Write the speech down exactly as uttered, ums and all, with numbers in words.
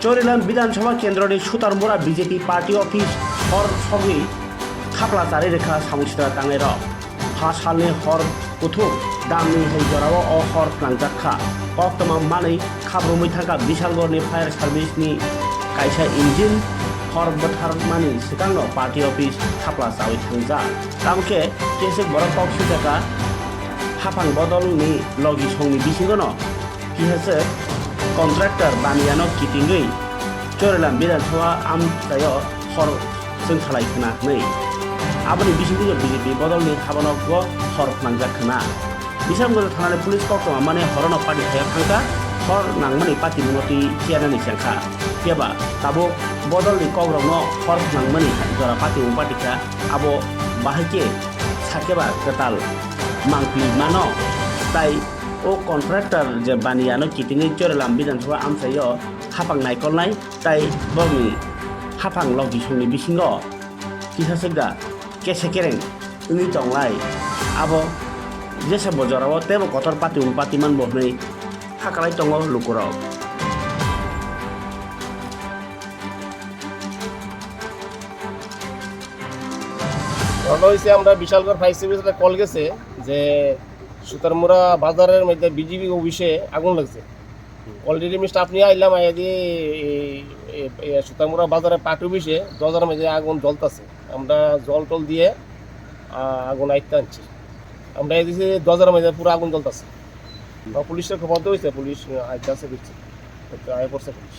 Chorilam Bidhan Sabha Kendroni Sutarmura B J P Party Office hor sogwi khapla chari rwkha samung sitra tangnairok. Ha salni hor kuthuk damni hai jorao o hor phwnangjakha. Koktwma manwi khabrumwi thangkha Bishalgorni Fire Service ni kaisa engine hor bwtharmani swkangno party office khapla chawi thangjak. Tamokhe keswk borok kok swijaka haphang bodolni logi songni bisingono kisa se contractor Baniano kitingwi Chorilam Bidhan Sabha amchaio hor chwng salai khna hwnwi. Aboni bisingtwi B J P bodolni habanokbo hor phwnangjak khna. Bisramganj thanani police koktwma mane horono pati thaya thangkha, hor nangmani patimungno twi chernani chengkha. Phiya ba tabuk bodolni kokrokno hor nangmani jora patimung patikha, abo bahai khe sakhe ba kwtal mangpili mano. Tai o contractor je Baniano kitingwi Chorilam Bidhan Sabha amchaio haphang naikolnai, tai bokni haphang logisongni bisingo kisa swkda kese kereng wngwi tonglai. Abo jesa bo jorao teibo kotor patimung patiman bo hwnwi hakalai tongo lukurok. ঘটনা হয়েছে, আমরা বিশালগড় ফায়ার সার্ভিসে একটা কল গেছে যে সুতারমুড়া বাজারের মধ্যে বিজিবি অফিসে আগুন লাগছে। অলরেডি আমি স্টাফ নিয়ে আইলাম, আইয়া দিয়ে এই, এই, এই সুতারমুড়া বাজারের পাট অফিসে দরজার মধ্যে আগুন জ্বলতেছে। আমরা জল টল দিয়ে, আহ, আগুন আইতে আনছি। আমরা এই দিকে দরজার মধ্যে পুরো আগুন জ্বলতেছে। বা পুলিশের খবর তো হয়েছে, পুলিশ আইতে আছে, বুঝছে, তো আয় পড়ছে পুলিশ।